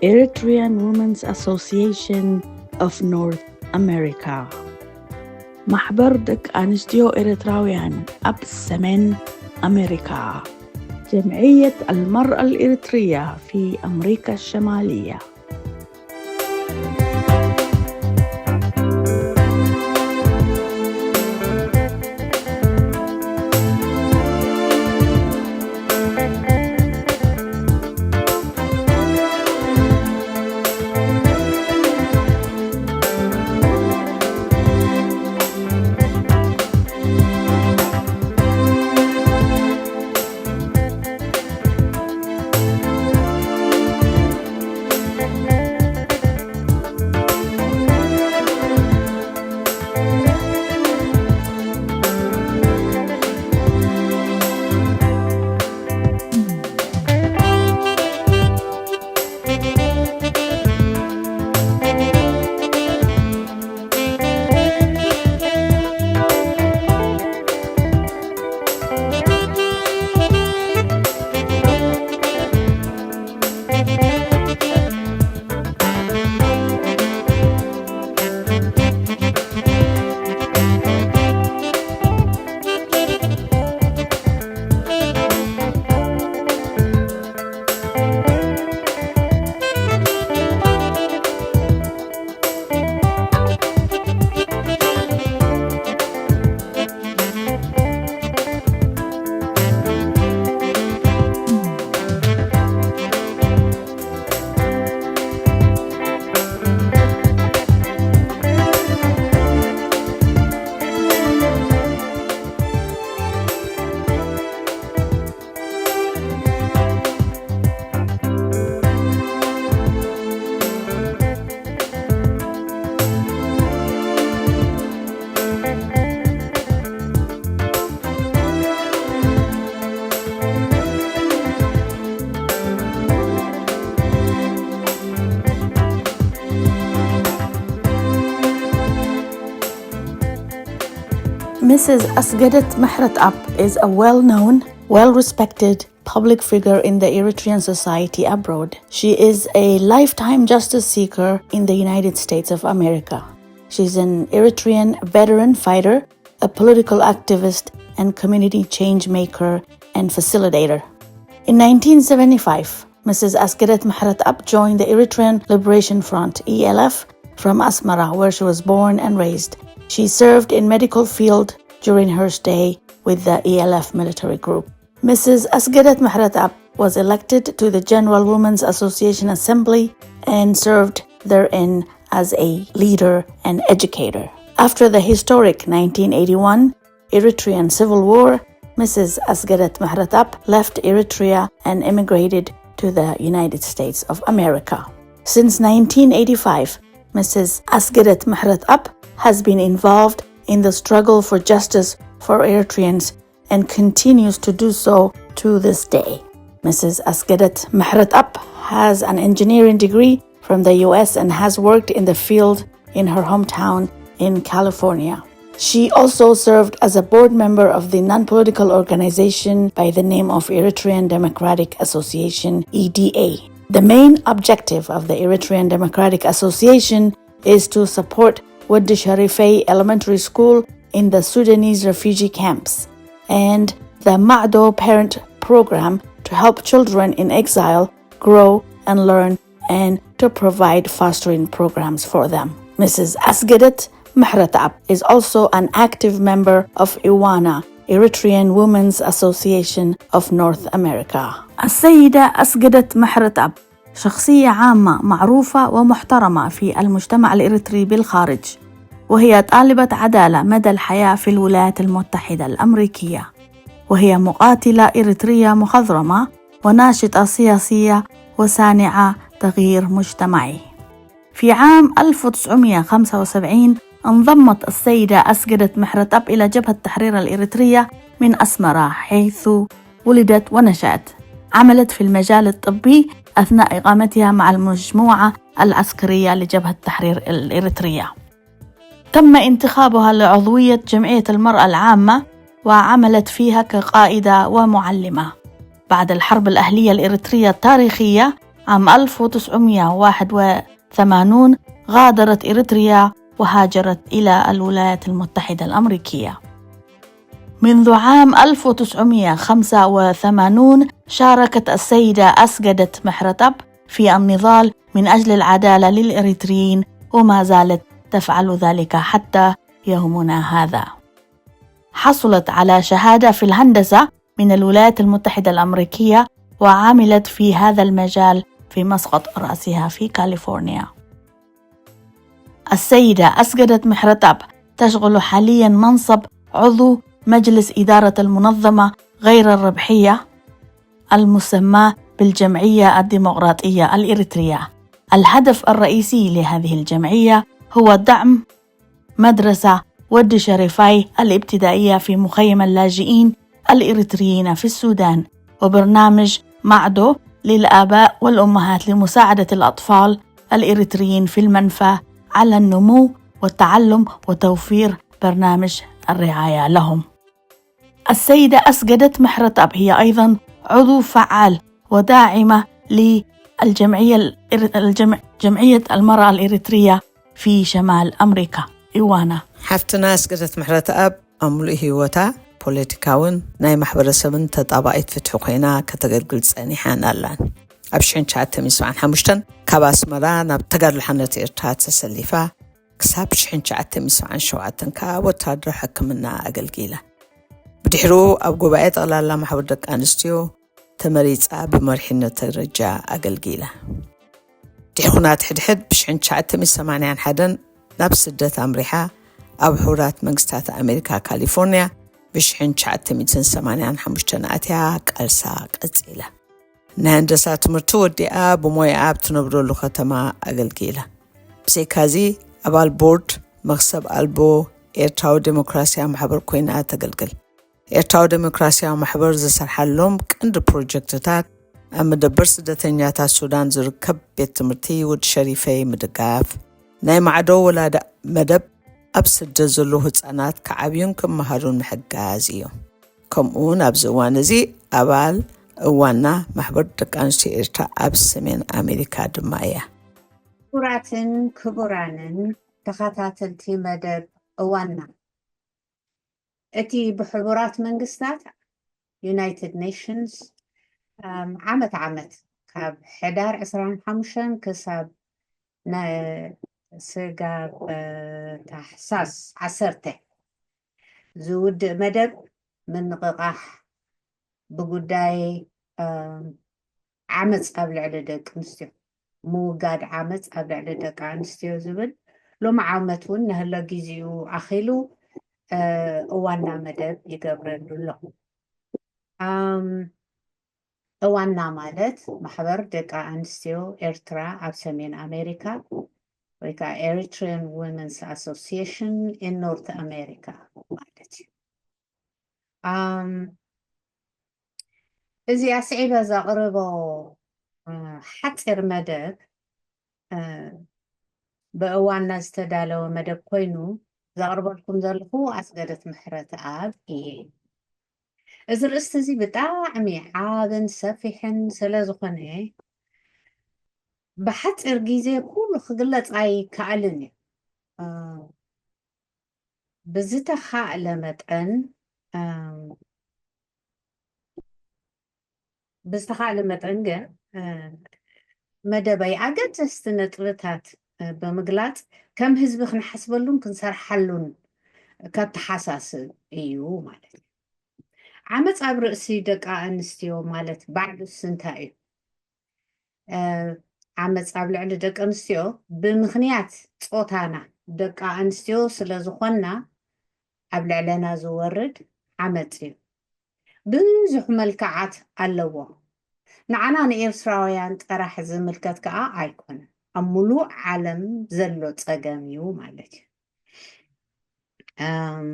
Eritrean Women's Association of North America. ማሕበር ደቂ ኣንስትዮ ኤርትራውያን ኣብ ሰሜን ኣሜሪካ። جمعية المرأة الإريترية في أمريكا الشمالية. Missus Asgedet Mehretap is a well-known, well-respected public figure in the Eritrean society abroad. She is a lifetime justice seeker in the United States of America. She's an Eritrean veteran fighter, a political activist, and community change maker and facilitator. In nineteen seventy-five, Missus Asgedet Mehretap joined the Eritrean Liberation Front, E L F, from Asmara, where she was born and raised. She served in medical field during her stay with the E L F military group. Missus Asgedet Mehretap was elected to the General Women's Association Assembly and served therein as a leader and educator. After the historic nineteen eighty-one Eritrean Civil War, Missus Asgedet Mehretap left Eritrea and immigrated to the United States of America. Since nineteen eighty-five, Missus Asgedet Mehretap has been involved in the struggle for justice for Eritreans and continues to do so to this day. Missus Asgedet Mehretap has an engineering degree from the U S and has worked in the field in her hometown in California. She also served as a board member of the non-political organization by the name of Eritrean Democratic Association, E D A. The main objective of the Eritrean Democratic Association is to support Wadi Sharifei Elementary School in the Sudanese refugee camps and the Ma'do Parent Program to help children in exile grow and learn and to provide fostering programs for them. Missus Asgedet Mehretap is also an active member of Iwana, Eritrean Women's Association of North America. السيدة أسقدت محرتأب شخصية عامة معروفة ومحترمة في المجتمع الإريتري بالخارج، وهي طالبة عدالة مدى الحياة في الولايات المتحدة الأمريكية، وهي مقاتلة إريترية مخضرمة وناشطة سياسية وصانعة تغيير مجتمعي. في عام ألف وتسعمية وخمسة وسبعين انضمت السيدة أسقدت محرتأب إلى جبهة التحرير الإريترية من أسمرة، حيث ولدت ونشأت. عملت في المجال الطبي أثناء إقامتها مع المجموعة العسكرية لجبهة التحرير الإريترية. تم انتخابها لعضوية جمعية المرأة العامة، وعملت فيها كقائدة ومعلمة. بعد الحرب الأهلية الإريترية التاريخية، عام ألف وتسعمية وواحد وثمانون غادرت إريتريا وهاجرت إلى الولايات المتحدة الأمريكية. منذ عام ألف وتسعمية وخمسة وثمانون شاركت السيدة أسجدت محرتب في النضال من أجل العدالة للإريتريين، وما زالت تفعل ذلك حتى يومنا هذا. حصلت على شهادة في الهندسة من الولايات المتحدة الأمريكية، وعملت في هذا المجال في مسقط رأسها في كاليفورنيا. السيدة أسجدت محرتاب تشغل حاليا منصب عضو مجلس إدارة المنظمة غير الربحية المسماة بالجمعية الديمقراطية الإريترية. الهدف الرئيسي لهذه الجمعية هو دعم مدرسة ود شريفاي الابتدائية في مخيم اللاجئين الإريتريين في السودان، وبرنامج معدو للآباء والأمهات لمساعدة الأطفال الإريتريين في المنفى على النمو والتعلم وتوفير برنامج الرعاية لهم. السيدة أسجدت محرتاب هي أيضا عضو فعال وداعمة للجمعية الإر-، الجم-، جمعية المرأة الإريترية في شمال أمريكا، إوانا. ሓፍትና ኣስገደት ምሕረተኣብ ኣብ ምሉእ ህይወታ ፖለቲካውን ናይ ማሕበረሰብን ተጣባኢት ፍትሒ ኮይና ከተገልግል ጸኒሓን ኣላን። ኣብ ሽሕን ትሽዓተ ሚእትን ሰብዓን ሓሙሽተን ካብ ኣስመራ ናብ ተጋድሎ ሓርነት ኤርትራ ተሰሊፋ፣ ክሳብ ሽሕን ትሽዓተ ሚእትን ሰብዓን ሸውዓተን ከኣ ወታደራዊ ሕክምና ኣገልጊላ። ብድሕሩ ኣብ ጉባኤ ጠቕላላ ማሕበር ደቂ ኣንስትዮ ተመሪጻ ብመሪሕነት ደረጃ ኣገልጊላ። ድሕሪ ኹናት ሕድሕድ ብሽሕን ትሽዓተ ሚእትን ሰማንያን ሓደን ናብ ስደት ኣምሪሓ፣ ኣብ ሕቡራት መንግስታት ኣሜሪካ ካሊፎርኒያ ብሽሕን ትሽዓተ ሚእትን ሰማንያን ሓሙሽተን ኣትያ ቃልሳ ቀጺላ። ናይ ህንደሳ ትምህርቲ ወዲኣ ብሞያኣ ኣብ ትነብረሉ ከተማ ኣገልጊላ። ብዘይካዚ ኣባል ቦርድ መኽሰብ ኣልቦ ኤርትራዊ ዴሞክራስያዊ ማሕበር ኮይና ተገልግል። ኤርትራዊ ዴሞክራስያዊ ማሕበር ዝሰርሓሎም ቀንዲ ፕሮጀክትታት ኣብ መደበር ስደተኛታት ሱዳን ዝርከብ ቤት ትምህርቲ ወዲ ሸሪፈይ ምድጋፍ፣ ናይ ማዕዶ ወላዲ መደብ ኣብ ስደት ዘለዉ ህጻናት ክዓብዩን ክመሃሩን ምሕጋዝ እዮም። ከምኡውን ኣብዚ እዋን እዚ ኣባል እዋና ማሕበር ደቂ ኣንስትዮ ኤርትራ ኣብ ሰሜን ኣሜሪካ ድማ እያ። ክቡራትን ክቡራንን ተኸታተልቲ መደብ እዋና፣ እቲ ብሕቡራት መንግስታት፣ ዩናይትድ ኔሽንስ፣ ኣም፣ ዓመት ዓመት ካብ ሕዳር ዕስራን ሓሙሽተን ክሳብ ነ-፣ ስጋብ፣ እ፣ ታሕሳስ ዓሰርተ ዝውድእ መደብ ምንቕቓሕ ብጉዳይ፣ ኣም፣ ዓመጽ ኣብ ልዕሊ ደቂ ኣንስትዮ፣ ምውጋድ ዓመጽ ኣብ ልዕሊ ደቂ ኣንስትዮ ዝብል ሎሚ ዓመት እውን ንህሎ ግዜኡ ኣኺሉ፣ እ፣ እዋና መደብ ይገብረሉ ኣሎ። ኣም፣ እዋና ማለት ማሕበር ደቂ ኣንስትዮ ኤርትራ ኣብ ሰሜን ኣሜሪካ ወይ ከዓ ኤሪትሪያን ዊመንስ ኣሶሲዬሽን ኢን ኖርት ኣሜሪካ ማለት እዩ። ኣም፣ እዚ ኣስዒበ ዘቕርቦ፣ እ፣ ሓጺር መደብ፣ እ፣ ብእዋና ዝተዳለወ መደብ ኮይኑ ዘቕርበልኩም ዘለኹ ኣስገደት ምሕረተኣብ እየ። እዚ ርእስቲ እዚ ብጣዕሚ ዓብን ሰፊሕን ስለ ዝኾነ ብሓጺር ግዜ ኩሉ ክግለጽ ኣይከኣልን እዩ። እ፣ ብዝተኻእለ መጠን፣ እ፣ ብዝተኻእለ መጠን ግን፣ እ፣ መደበይ ኣገደስቲ ነጥብታት፣ እ፣ ብምግላጽ ከም ህዝቢ ክንሓስበሉን ክንሰርሓሉን ከተሓሳስብ እዩ ማለት እዩ። ዓመጽ ኣብ ርእሲ ደቂ ኣንስትዮ ማለት ባዕሉስ እንታይ እዩ? እ፣ ዓመጽ ኣብ ልዕሊ ደቂ ኣንስትዮ ብምኽንያት ጾታና ደቂ ኣንስትዮ ስለ ዝኾንና ኣብ ልዕለና ዝወርድ ዓመጽ እዩ። ብዙሕ መልክዓት ኣለዎ። ንዓና ንኤርትራውያን ጥራሕ ዝምልከት ከኣ ኣይኮነን። ኣብ ሙሉእ ዓለም ዘሎ ጸገም እዩ ማለት እዩ። እም፣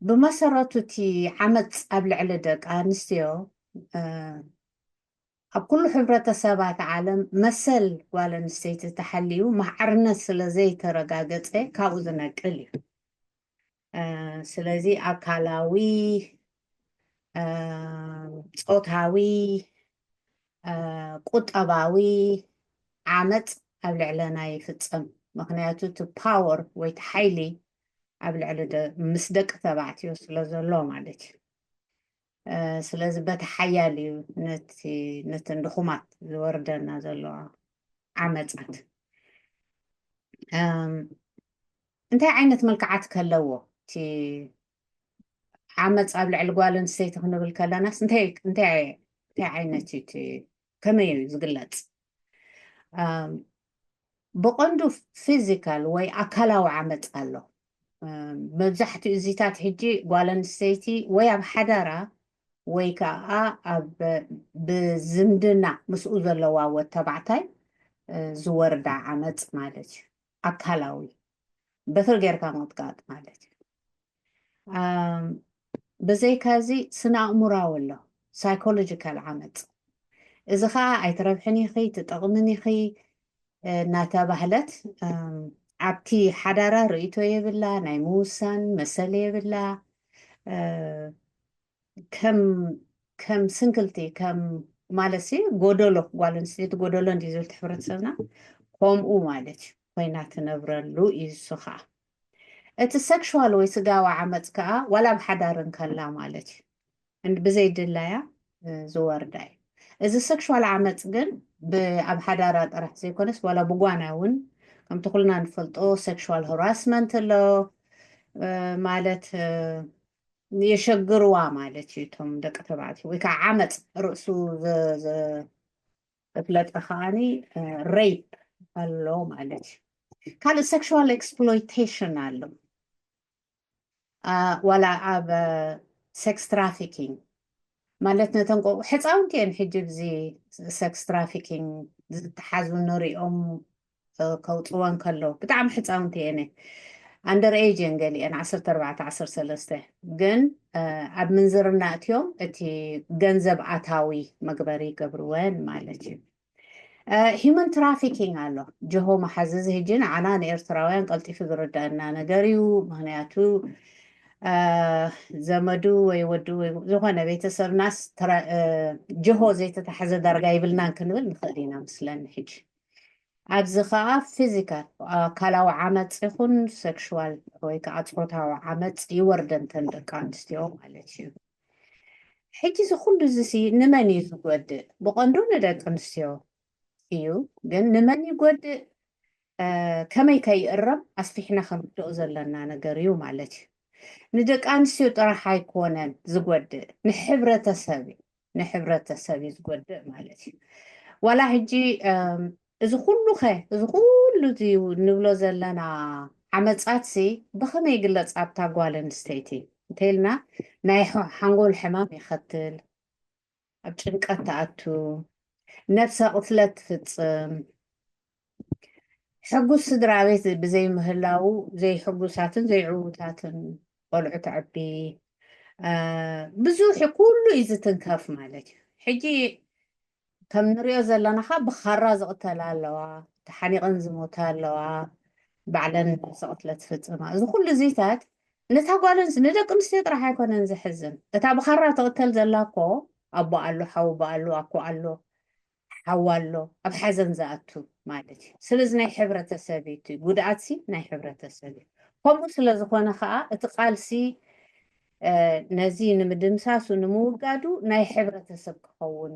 ብመሰረቱ እቲ ዓመጽ ኣብ ልዕሊ ደቂ ኣንስትዮ፣ እ፣ ኣብ ኩሉ ሕብረተሰባት ዓለም መሰል ጓል ኣንስተይቲ ተሓልዩ ማዕርነት ስለ ዘይተረጋገጸ ካብኡ ዝነቅል እዩ። እ፣ ስለዚ ኣካላዊ፣ እ፣ ጾታዊ፣ ቁጠባዊ ዓመፅ ኣብ ልዕለና ይፍፀም። ምክንያቱ እቲ ፓወር ወይ እቲ ሓይሊ ኣብ ልዕሊ ምስ ደቂ ተባዕትዮ ስለ ዘሎ ማለት እዩ። ስለዚ በቲ ሓያል እዩ ነተን ድኹማት ዝወርደና ዘሎ ዓመፃት። እንታይ ዓይነት መልክዓት ከለዎ እቲ ዓመፅ ኣብ ልዕሊ ጓል ኣንስተይቲ ክንብል ከለናስ እንታይ ዓይነት እዩ? ከመይ እዩ ዝግለፅ? ብቐንዱ ፊዚካል ወይ ኣካላዊ ዓመፅ ኣሎ። መብዛሕትኡ እዚታት ሕጂ ጓል ኣንስተይቲ ወይ ኣብ ሓዳራ ወይ ከዓ ኣብ ብዝምድና ምስኡ ዘለዋ ወድ ተባዕታይ ዝወርዳ ዓመፅ ማለት እዩ። ኣካላዊ በትሪ ጌርካ ምቕጥቃጥ ማለት እዩ። ብዘይካ እዚ ስነ ኣእምራዊ ኣሎ፣ ሳይኮሎጂካል ዓመፅ። እዚ ከዓ ኣይትረብሕን ኢኺ፣ ትጠቕምን ኢኺ እናተባህለት ኣብቲ ሓዳራ ርእይቶ የብላ፣ ናይ ምውሳን መሰል የብላ። ከም ከም ስንክልቲ ከም ማለት ሲ ጎደሎ፣ ጓል ኣንስተይቲ ጎደሎ እንዲ ዝብል ሕብረተሰብና ከምኡ ማለት እዩ ኮይና ትነብረሉ እዩ። እሱ ከዓ እቲ ሴክሽዋል ወይ ስጋዊ ዓመፅ ከዓ ዋላ ኣብ ሓዳር እንከላ ማለት እዩ ብዘይድላያ ዝወርዳ እዩ። እዚ ሴክሽዋል ዓመፅ ግን ኣብ ሓዳራ ጥራሕ ዘይኮነስ ዋላ ብጓና እውን ከምቲ ኩልና ንፈልጦ ሴክሽዋል ሃራስመንት ኣሎ ማለት የሸግርዋ ማለት እዩ። እቶም ደቂ ተባዕትዮ ወይ ከዓ ዓመፅ ርእሱ ዘፍለጠ ከዓኒ ሬፕ ኣሎ ማለት እዩ። ካልእ ሴክሽዋል ኤክስፕሎይቴሽን ኣሎ። ዋላ ኣብ ሴክስ ትራፊኪንግ ማለት ነተን ቆ ሕፃውንቲ እየን ሕጂ ብዚ ሴክስ ትራፊኪንግ ዝተሓዙ ንሪኦም ከውፅወን ከለዉ ብጣዕሚ ሕፃውንቲ እየን። ኣንደር ኤጅ እየን ገሊአን ዓሰርተ ኣርባዕተ ዓሰርተ ሰለስተ፣ ግን ኣብ ምንዝርና እትዮም እቲ ገንዘብ ኣታዊ መግበሪ ይገብርወን ማለት እዩ። ሂዩማን ትራፊኪንግ ኣሎ። ጅሆ መሓዚ እዚ ሕጂ ንዓና ንኤርትራውያን ቀልጢፉ ዝርዳእና ነገር እዩ። ምክንያቱ ዘመዱ ወይ ወዱ ወይ ዝኾነ ቤተሰብናስ ጅሆ ዘይተታሕዘ ዳርጋ ይብልናን ክንብል ንኽእል ኢና ምስለኒ ሕጂ። ኣብዚ ከዓ ፊዚካል ኣካላዊ ዓመፅ ይኹን ሴክሽዋል ወይ ከዓ ፆታዊ ዓመፅ ይወርደንተን ደቂ ኣንስትዮ ማለት እዩ። ሕጂ እዚ ኩሉ እዚ ሲ ንመን እዩ ዝጎድእ? ብቐንዱ ንደቂ ኣንስትዮ እዩ። ግን ንመን ይጎድእ፣ ከመይ ከይእረም ኣስፊሕና ክንርድኦ ዘለና ነገር እዩ ማለት እዩ። ንደቂ ኣንስትዮ ጥራሕ ኣይኮነን ዝጎድእ፣ ንሕብረተሰብ እዩ። ንሕብረተሰብ እዩ ዝጎድእ ማለት እዩ። ዋላ ሕጂ እዚ ኩሉ ኸ እዚ ኩሉ እዚ ንብሎ ዘለና ዓመፃት ሲ ብኸመይ ይግለፅ ኣብታ ጓል ኣንስተይቲ እንተኢልና ናይ ሓንጎል ሕማም የኸትል፣ ኣብ ጭንቀት ትኣቱ፣ ነብሰ ቅትለት ትፍፅም፣ ሕጉስ ስድራ ቤት ብዘይምህላው ዘይሕጉሳትን ዘይዕዉታትን ቆልዑ ተዕቢ። ብዙሕ ኩሉ እዩ ዝትንከፍ ማለት እዩ። ሕጂ ከም ንሪኦ ዘለና ካ ብኻራ ዝቕተላ ኣለዋ፣ ተሓኒቐን ዝሞታ ኣለዋ፣ ባዕለን ነብሰ ቅትለት ዝፍፅማ። እዚ ኩሉ እዚታት ነታ ጓል ኣንስ ንደቂ ኣንስትዮ ጥራሕ ኣይኮነን ዘሕዝን። እታ ብኻራ ትቕተል ዘላ እኮ ኣቦ ኣሎ፣ ሓውቦ ኣሎ፣ ኣኮ ኣሎ፣ ሓው ኣሎ፣ ኣብ ሓዘን ዝኣቱ ማለት እዩ። ስለዚ ናይ ሕብረተሰብ እዩ እቲ ጉድኣትሲ ናይ ሕብረተሰብ እዩ። ከምኡ ስለ ዝኾነ ከዓ እቲ ቃልሲ ነዚ ንምድምሳሱ ንምውጋዱ ናይ ሕብረተሰብ ክኸውን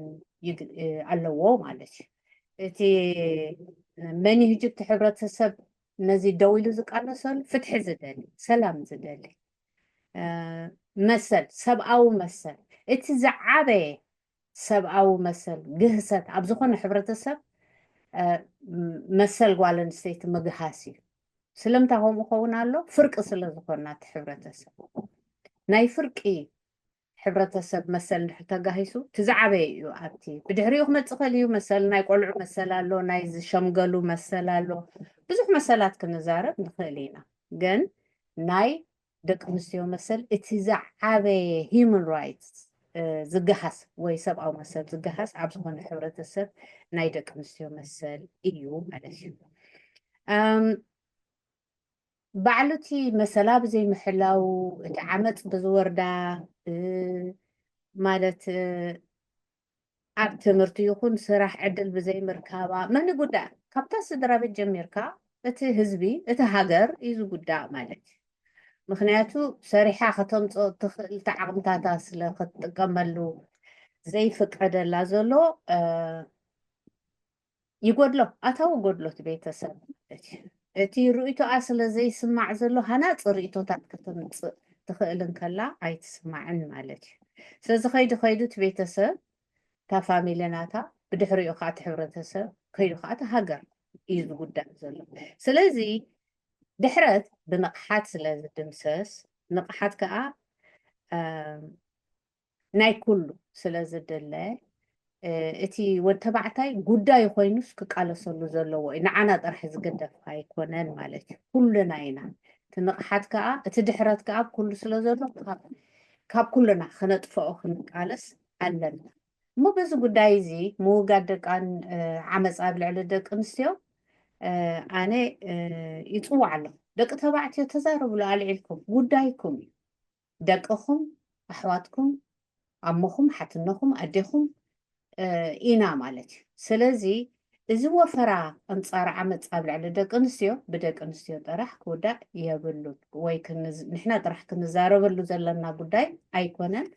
ኣለዎ ማለት እዩ። እቲ መኒህጅ እቲ ሕብረተሰብ ነዚ ደው ኢሉ ዝቃለሰሉ ፍትሒ ዝደሊ፣ ሰላም ዝደሊ፣ መሰል፣ ሰብኣዊ መሰል፣ እቲ ዝዓበየ ሰብኣዊ መሰል ግህሰት ኣብ ዝኾነ ሕብረተሰብ መሰል ጓል ኣንስተይቲ ምግሃስ እዩ። ስለምንታይ ከምኡ ኸውን ኣሎ? ፍርቂ ስለ ዝኾና እቲ ሕብረተሰብ ናይ ፍርቂ ሕብረተሰብ መሰል እንድሕር ተጋሂሱ እቲ ዝዓበየ እዩ። ኣብቲ ብድሕሪኡ ክመፅእ ኸእል እዩ። መሰል ናይ ቆልዑ መሰል ኣሎ፣ ናይ ዝሸምገሉ መሰል ኣሎ። ብዙሕ መሰላት ክንዛረብ ንኽእል ኢና። ግን ናይ ደቂ ኣንስትዮ መሰል እቲ ዝዓበየ ሂዩማን ራይትስ ዝገሃስ ወይ ሰብኣዊ መሰል ዝገሃስ ኣብ ዝኾነ ሕብረተሰብ ናይ ደቂ ኣንስትዮ መሰል እዩ ማለት እዩ። ባዕሉ እቲ መሰላ ብዘይምሕላው እቲ ዓመፅ ብዝወርዳ ማለት ኣብ ትምህርቲ ይኹን ስራሕ ዕድል ብዘይምርካባ መን ይጉዳእ? ካብታ ስድራ ቤት ጀሚርካ እቲ ህዝቢ፣ እቲ ሃገር እዩ ዝጉዳእ ማለት እዩ። ምኽንያቱ ሰሪሓ ከተምፅኦ እትኽእል ዓቕምታታ ስለ ክትጥቀመሉ ዘይፍቀደላ ዘሎ ይጎድሎ፣ ኣታዊ ጎድሎ እቲ ቤተሰብ ማለት እዩ። እቲ ርእይቶኣ ስለ ዘይስማዕ ዘሎ ሃናፂ ርእይቶታት ከተምፅእ ትኽእል እንከላ ኣይትስማዕን ማለት እዩ። ስለዚ ከይዱ ከይዱ እቲ ቤተሰብ፣ እታ ፋሚሊ ናታ፣ ብድሕሪኡ ከዓ እቲ ሕብረተሰብ፣ ከይዱ ከዓ እቲ ሃገር እዩ ዝጉዳእ ዘሎ። ስለዚ ድሕረት ብንቕሓት ስለ ዝድምሰስ፣ ንቕሓት ከዓ ናይ ኩሉ ስለ ዝድለ፣ እቲ ወዲ ተባዕታይ ጉዳይ ኮይኑስ ክቃለሰሉ ዘለዎ እዩ። ንዓና ጥራሕ ዝግደፍ ኣይኮነን ማለት እዩ። ኩልና ኢና። እቲ ንቕሓት ከዓ፣ እቲ ድሕረት ከዓ ኣብ ኩሉ ስለ ዘሎ ካብ ኩልና ክነጥፍኦ ክንቃለስ ኣለና። እሞ በዚ ጉዳይ እዚ ምውጋድ ደቂ ዓመፃ ኣብ ልዕሊ ደቂ ኣንስትዮ ኣነ ይፅዋዕ ኣለኹ። ደቂ ተባዕትዮ ተዛረብሉ ኣልዒልኩም፣ ጉዳይኩም እዩ። ደቅኹም፣ ኣሕዋትኩም፣ ኣሞኹም፣ ሓትነኹም፣ ኣዴኹም ኢና ማለት እዩ። ስለዚ እዚ ወፈራ ኣንፃር ዓመፅ ኣብ ልዕሊ ደቂ ኣንስትዮ ብደቂ ኣንስትዮ ጥራሕ ክውዳእ የብሉን። ወይ ንሕና ጥራሕ ክንዛረበሉ ዘለና ጉዳይ ኣይኮነን።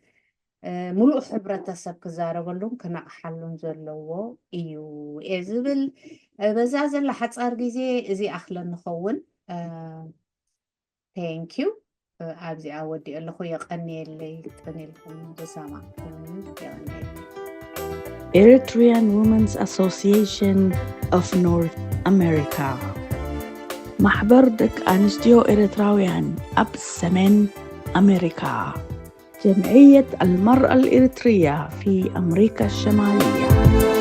ሙሉእ ሕብረተሰብ ክዛረበሉን ክነቕሓሉን ዘለዎ እዩ እየ ዝብል። በዛ ዘላ ሓፃር ግዜ እዚ ኣኽለ ንኸውን። Thank you። ኣብዚኣ ወዲኦ ኣለኹ። የቐንየለይ። ቅን ኢልኩም ዝሰማዕኩም የቐንየለይ። Eritrean Women's Association of North America፣ ማሕበር ደቂ ኣንስትዮ ኤርትራውያን ኣብ ሰሜን ኣሜሪካ። جمعية المرأة الإريترية في أمريكا الشمالية.